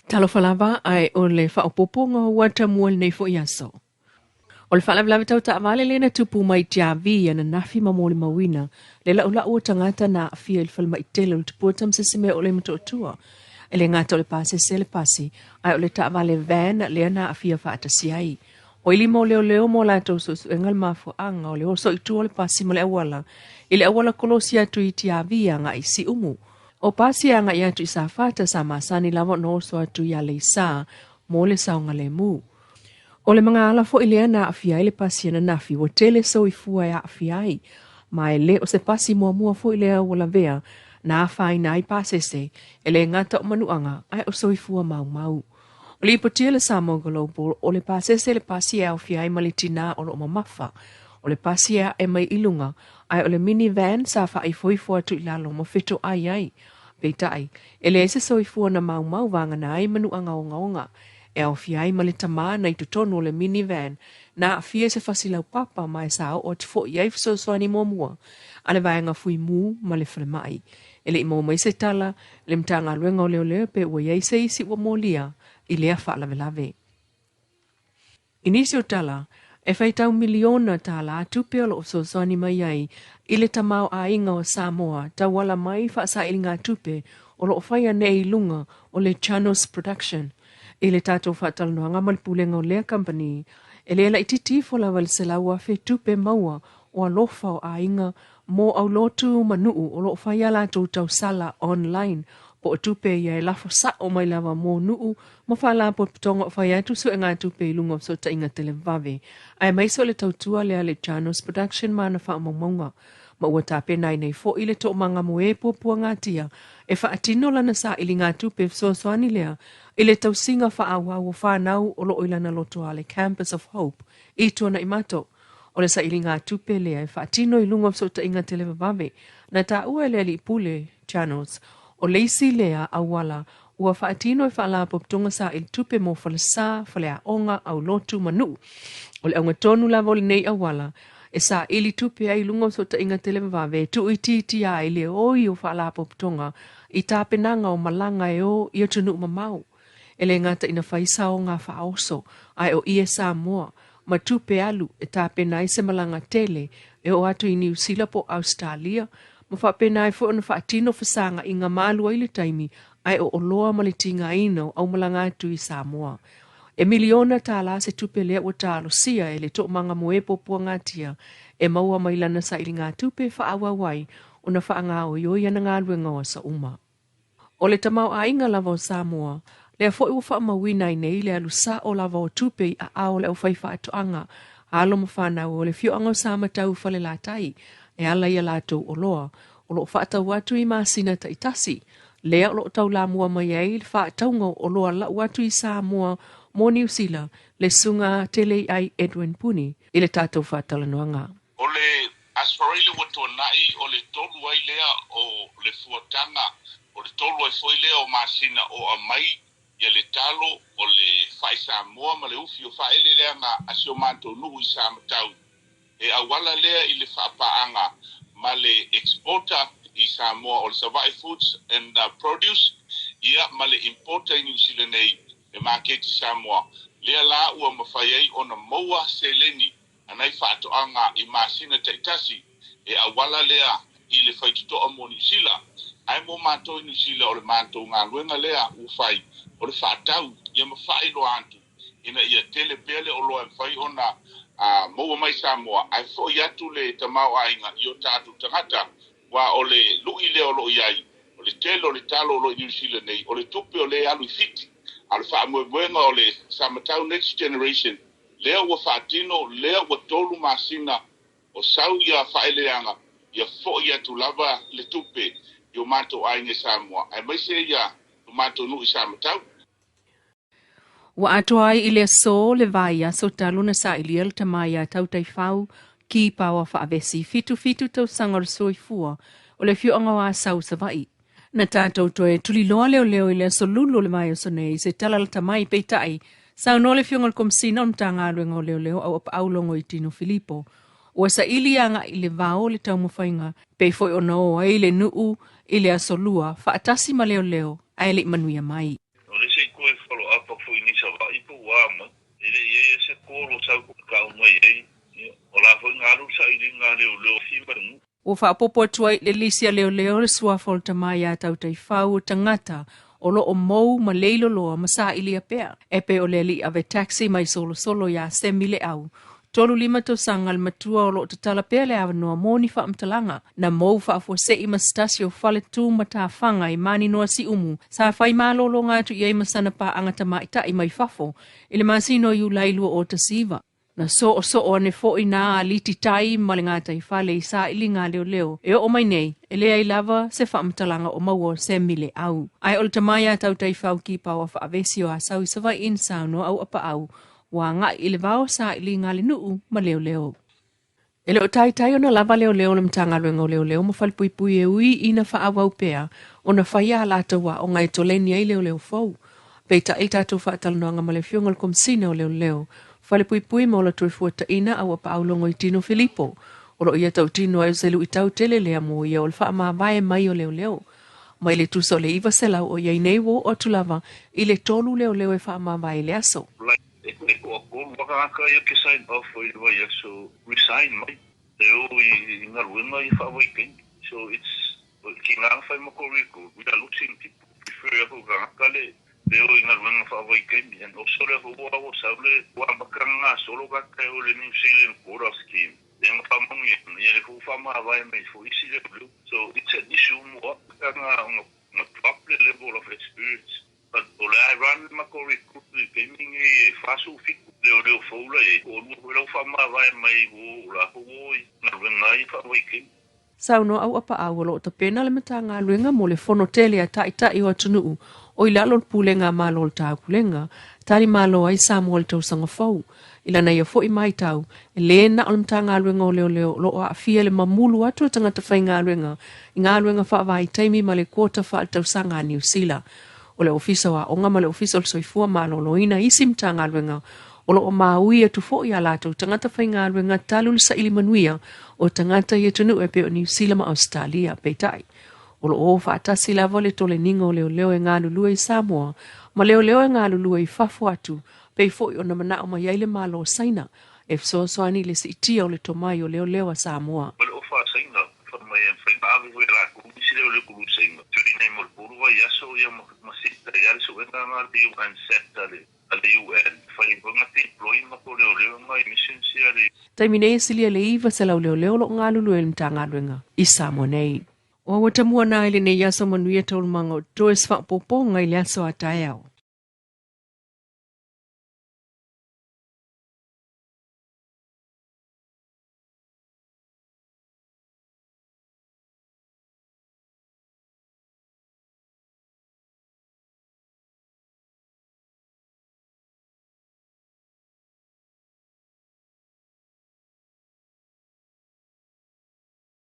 Talofa lava ae o le faaopoopoga o ua tamua i lenei foi aso. O le faalavelave tau taavale lea na tupu mai Tiavi ananafi ma molimauina le laulau o tagata na aafia i le falemai tele o le Tupua Tamasese o le Motootua. E le gata o le pasese le pasi, ae o le taavale van lea na aafia faatasi ai. O i lima o leoleo mo latou suesuega le mafuaaga o le oso i tua o le pasi ma le auala i le auala kolosi atu i Tiavi agai i Siumu. O pasi e agai atu i Safata sa masani lava ona oso atu i Aleisa mo le saogalemu. O le magaala foi lea na aafia ai le pasi ananafi ua tele soifua e aafia ai, ma e le o se pasi muamua foi lea ua lavea na afaina ai pasese, e le gata o manuaga ae o soifua maumau. O lipotia le Samoa Global, o le pasese le pasi e aofia ai ma le tinā o lo o mamafa. O le pasi e ae mai i luga, ae o le minivan sa faaifoifo atu i lalo ma fetoai ai. Peitai, e leai se soifua na maumau vagana ai manuaga ogaoga e aofia ai ma le tamā na i totonu o le minivan na aafia i se fasi laupapa ma e sa oo atu foi i ai fesoasoani muamua a le vaega fuimu ma le falemai. E le i maua mai se tala i le Matagaluega o Leoleo pe ua i ai se isi ua molia i lea faalavelave. I nisi o tala, e faitau miliona tālā tupe o lo o fesoasoani mai ai i le tamaoaiga o Samoa tauala mai faasailigatupe o lo o faia nei i luga o le Chanos Production. I le tatou faatalanoaga ma le pulega o lea kamupani, e le laitiiti ifo lava i le 100,000 tupe maua o alofa o aiga mo aulotu ma nuu o lo o fai a latou tausala online po o tupe ia e lafo sa'o mai lava mo nuu ma faalapotopotoga o fai atu suegatupe i luga o fesootaiga televave aemaise o le tautua lea a le Chanos Production ma ana faamaumauga ma ua tapena ai nei fo'i le toomaga moe puapuagatia e faatino lana sailiga tupe fesoasoani lea i le tausiga faaauau o fanau o lo o i lana lotoa le Campus of Hope i Tuanaimato. O le sailiga tupe lea e faatino i luga o fesootaiga televavave na taua e le alii pule Chanos o le isi lea auala ua faatino e faalapotopotoga saili tupe mo falesa, faleaoga, aulotu ma nuu. O le augatonu lava o lenei auala e saili tupe ai i luga o fesootaiga televavave e tuuitiitia ai le oi o faalapotopotoga i tapenaga o malaga e o i atunuu mamao. E le gata ina fai saoga faaoso, ae o ie Samoa ma tupe alu e tapena ai se malaga tele e oo atu i Niu Sila po o Ausetalia ma faapena ai foi ona faatino fesaga'iga ma alu ai le taimi ae o oloa ma le tigaina o aumalaga atu i Samoa. E miliona tālā se tupe lea ua talosia e le toomaga moe puapuagatia e maua mai lana sailiga tupe e faaauau ai ona faagaoioi ana galuega o aso uma. O le tamaoaiga lava o Samoa, lea foi ua faamauina ai nei le alu sa'o lava o tupe i aao o le aufaifaatoaga, alo ma fanau o le afioaga o Samatau i Falelatai e ala i a latou oloa o lo o faatau atu i masina taitasi, lea o lo o taulamua mai ai le faatauga o oloa lau atu i Samoa mo Niu Sila, le susuga Teleiai Edwin Puni i le tatou faatalanoaga. O le Aso Faraile ua tuanai, o le tolu ai lea o le fuataga, o le tolu ai foi lea o masina o aumai ia le talo o le fai Samoa ma le ufi o faaeleeleaga a si o matou nuu i Samatau. E auala lea i le faapaaga ma le exporter i Samoa o le Savaii Foods and Produce ia ma le importer i Niu Sila nei le maketi Samoa. Lea la ua mafai ai ona maua seleni a nai faatoaga i masina taitasi e auala lea i le faitotoa mo Niu Sila. Ae mo matou i Niu Sila o le matou galuega lea ua fai o le faatau ia ma faailoa atu ina ia tele pea le oloa e mafai ona maua mai Samoa ae fo'i atu le tamaoaiga i o tatou tagata aua o le lu'i lea o lo o i ai o le tele o le talo o lo o i Niu Sila nei o le tupe o lea e alu i Fiti a o le faamoemoega o le Samatau Next Generation lea ua faatino lea ua 3 masina o sau ia faaeleeleaga ia fo'i atu lava le tupe i o matou aiga i Samoa aemaise ia o matou nuu i Samatau. Ua atoa ai i le aso le vaiaso talu ona sailia le tama ia Tautaifau ki Paoa Faavesi 77 tausaga o le soifua o le afioaga o Asau Savaii. Na tatou toe tuliloa leoleo i le aso Lulu o le vaiaso nei i se tala lata mai peitai saunoa le afioga i le Komesina o le Matagaluega o Leoleo Auapaau Logoitino Filipo ua saili agai i le vao le taumafaiga pei foi ona o ai le nuu i le aso Lua faatasi ma leoleo ae le i manuia mai. O le isi toe Faapaku foi ni Savaii po ua a mai. E le i ai se call o sau kau mai ai. Ia, o la foi ngalu sailiga a leoleo fi ma le nuu. Ua faaopoopo atu ai le lisi a leoleo le suafa o le tama iā Tautaifau o tagata o lo o mou ma leiloloa ma sailia pea e pei o le alii ave taxi mai Solosolo iā Semi Leau, 35 tausaga le matua o lo o tatala pea le avanoa mo ni faamatalaga na mou faafuasei ma se tasi o faletu matafaga i Maninoa Siumu sa fai malologa atu i ai ma sana paaga tamaitai mai fafo i le masina o Iulai 2019. Na soosoo ane foi nā aliti tai ma le gataifale i sailiga a leoleo e oo mai nei, e leai lava se faamatalaga o maua o Semi Leau. Ae o le tama iā Tautaifau Kipaoa Faavesi o Asau i Savaii na saunoa Auapaau ua agai i le vao sailiga a le nuu ma leoleo. E le o taitai ona lava leoleo le Matagaluega o Leoleo ma Falepuipui e ui ina faaauau pea ona faia a latou aoga e toleni ai leoleo fou. Peitai le tatou faatalanoaga ma le Afioga i le Komesina o Leoleo, Falepuipui ma Ola Toefuataina Auapaau Logoitino Filipo, o lo o ia tautino ai o se luitau tele lea mo ia o le faamavae mai o leoleo. Mai le tusa o le 900 o i ai nei ua oo atu lava i le 3 leoleo e faamavae i le aso. E toatolu lava tagata ia ke sign off i le vaiaso resign mai e o i galuega ia faavaitaimi. So it's kina na fai ma ko recruit we are losing people. Prefer aku tagata le le o i galuega faavaitaimi and also le ua ua sau le ua amata gasolo tagata e o le New Zealand quota scheme. Ia na faamanuia ia le fu faamavae mai foi isi leoleo. So it's an issue mo au ona drop le level of experience. But o le a run ma ko recruit i taimi nei e 47 leoleo fou la i ai, toalua foi la ua faamavae mai o latou o i galuega ai faavaitaimi. Saunoa Auapaau o lo o tapena le Matagaluega mo le Fono tele a Taitai o atunuu o i lalo o le Pulega a Malo o le Taupulega, tali malo ai Samoa i le tausaga fou. I lana ia foi matau, e lē na o le Matagaluega o Leoleo o lo o aafia i le mamulu atu o tagata faigaluega i galuega faavaitaimi ma le quota faaletausaga a Niu Sila. O le Ofisa o Aoga ma le Ofisa o le Soifua Maloloina isi Matagaluega o lo o maui atu foi a latou tagata faigaluega talu le saili manuia o tagata i atunuu e pei o Niu Sila ma Ausetalia. Peitai, o lo o faatasi lava le toleniga o leoleo e galulue i Samoa ma leoleo e galulue i fafo atu, pei foi ona manao mai ai le Malo o Saina e fesoasoani i le siitia o le tomai o leoleo a Samoa. Ma le ofa a Saina, fai mai e mafai ona ave foi e latou nisi leoleo kulu Saina, tuli nei mo le pulu vaiaso ia ma sita i a le suega na le UN set a le a le UN, fai foi na deploy ma ko leoleo nga i missions ia le. Taimi nei e silia le 900 leoleo o lo o galulue i le Matagaluega i Samoa nei. Ua ua tamua na i lenei aso manuia taualumaga o toe se faaopoopoga i le aso a taeao.